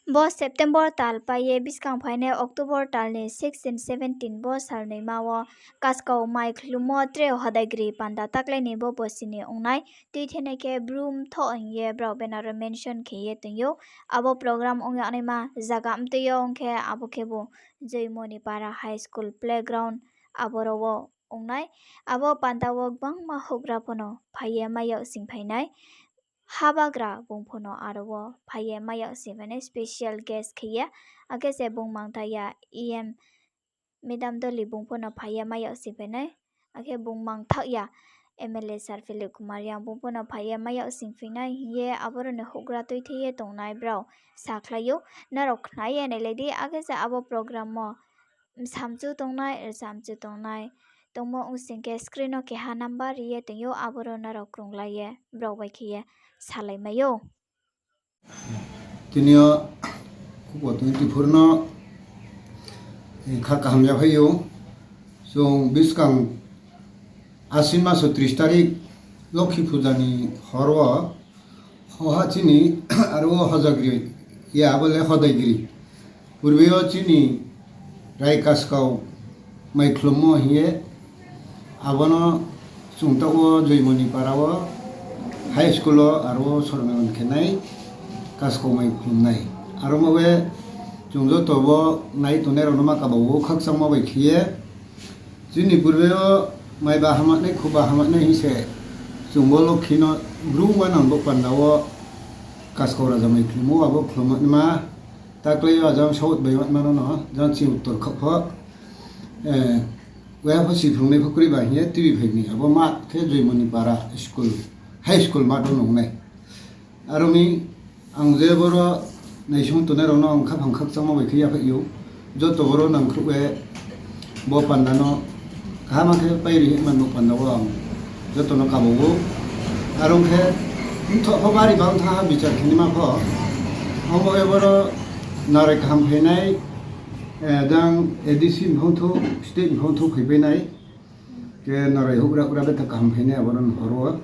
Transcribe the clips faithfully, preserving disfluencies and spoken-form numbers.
Bo September tal pai ye buskang phainai October tal ni sixteen seventeen bo salnoima wo Kaskau Maikhlummo tre hodaigri panda taklai ni bo bosi ni ongnai tuithenai khe Bru Mthoh hing ye brao banner wo mention khe ye tong ou. Abo program ong yagnaima zaga mtui yo ong khe abo khebu Joymoni Para High School playground aboro wo ongnai. Abo panda wo gbangma houhgra pho no phai ye mai yag sing phainai. Habagra bung pho no aro wo phai ye mai yag sing phainai special guest khe ye. Akhe se bung mangtha ya E M Madam Dolly bung pho no phai ye mai yag sing phainai. Akhe bung mangthaoh ya M L A Sir Philip Kumar Reang bung pho no phai ye mai yag sing phainai hing ye aboro ni houhgra tuithe ye tongnai brao sakhlai ou. Nrao khna ye nailai di, akhe se abo program wo samchu tongnai, rchamchu tongnai tongmo ong sing khe screen no keha number ri ye tong ou, aboro nrao krunglai ye brao bai khe ye salai mai ou. Tini yo khupo twenty four no kha kaham yaphai ou. Chung buskang Asin maso tris tarik Lokhi Puja ni hor wo, hoha chini aro wo hojagri, ya abo le hodaigri. Purbe yo chini Rai Kaskau Maikhlummo hing ye, abo no chung taoh wo Joymoni Para wo high school wo aro wo sornaron khe nai, Kaskau Maikhlum nai. Aro mo be chung joto bo nai tongnai rao no ma kaba wo khakchangma bai khe ye, chini purbe yo mai ba hamanai, khuba hamanai hing se chung bo Lokhi no Bru manang bo panda wo Kaskau Raja Maikhlummo abo khlumma, taklai yo ajang south bai manma no no, jang chini uttor khaoh pho, eh, waiha pho si phrungnai pho kroi ba hing ye T V phai mi, abo ma khe Joymoni Para school, high school ma do nung nai. Aro mi ang je boro naisong tongnai rao no ang khaphang khakchangma bai khe yaphai ou. Joto boro nangkhruh ye bo panda no kaham khe pairi hingman bo panda wo ang joto no kabo ou. Aro khe mthoh pho bari bang tha ha bichar khe nima pho. Abo ye boro narai kaham phainai, eh, jang A D C ni phongthou, state ni phongthou phaipai nai. Khe narai houhgra houhgra betha kaham phainai aboro ni hor wo.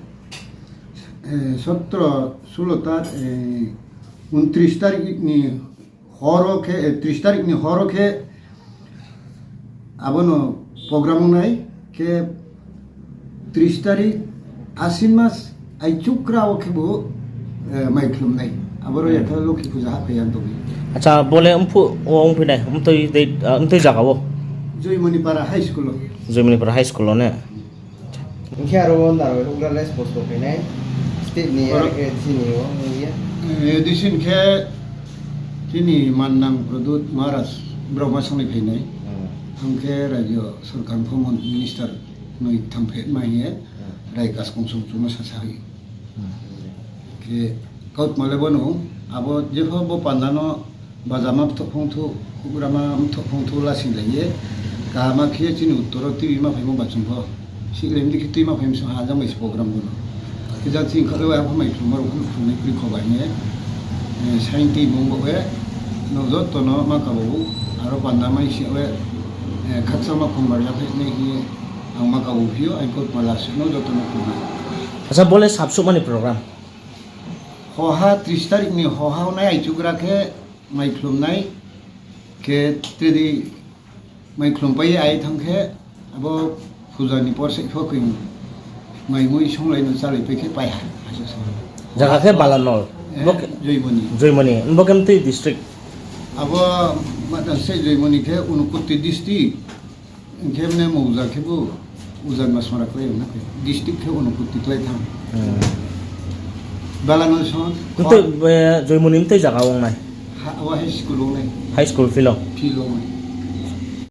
Eh, sotro, sulo ta, eh, untris tarik ni hor wo khe, eh, tris tarik ni hor wo khe abo no program ong nai, khe tris tarik Asin mas aichukra wo khebu, eh, Maikhlum nai. Aboro ya khe Lokhi Puja hahphai ya tong ou. Acha, bo le mphuh wo ongphi nai, mtoi dei, ah, mtoi zaga wo? Joymoni Para High School wo. Joymoni Para High School wo ne? Hing khe aro wo nrao houhgra le spo spo phai nai, state ni, aro khe chini wo, ya. Eh, A D C ni khe chini mannang Pradyot Maharaj, brao ma sanglai phai nai. Hmm. Ang khe rajyo sorkar ni pho mon-, minister noi tham phe ma hing ye, hmm, Rai Kaskau Songchu no sasa hoih. Hmm. Khe kautma le bo no, abo jepho bo panda no bajama mthoh phongthou, houhgrama mthoh phongthou lasing lai ye, kaham khe ye chini uttor wo tuima phaimo bachung pho. Sihlai mdi khe tuima phaimo song ha jang bai se program bo no. Khe jang chini kha le wa pho mai phrungma rao pho phrungnai kroi kho ba hing ye, eh, sainti mung bo ye, no joto no ma kabo ou, aro panda mai si ye, eh, khakchangma khongbar yaphai nai hing ye, ang ma kabo phi ou, ang kautma lasing no joto no phrungnai. Acha, bo le sabsuhmani program? Hoha tris tarik ni hoha nai aichukra khe Maikhlum nai, khe tredi Maikhlum pai ye ai thanng khe, abo puja ni por se pho khe mai mui songlai no chálai pai khe pai ha, asa sa. Jaga khe Balanol. Eh, bo khe Joymoni. Joymoni. Bo khe mtui district? Abo ma tang se Joymoni khe Unakoti district. Hing khe mne mouza khebu Ujan Basmara klái na khe. District khe Unakoti klái thanng. Hmm. Balanol song. Mtui, eh, Joymoni mtui jaga ong nai? Ha, abo high school ong nai. High school field o? Field ong nai.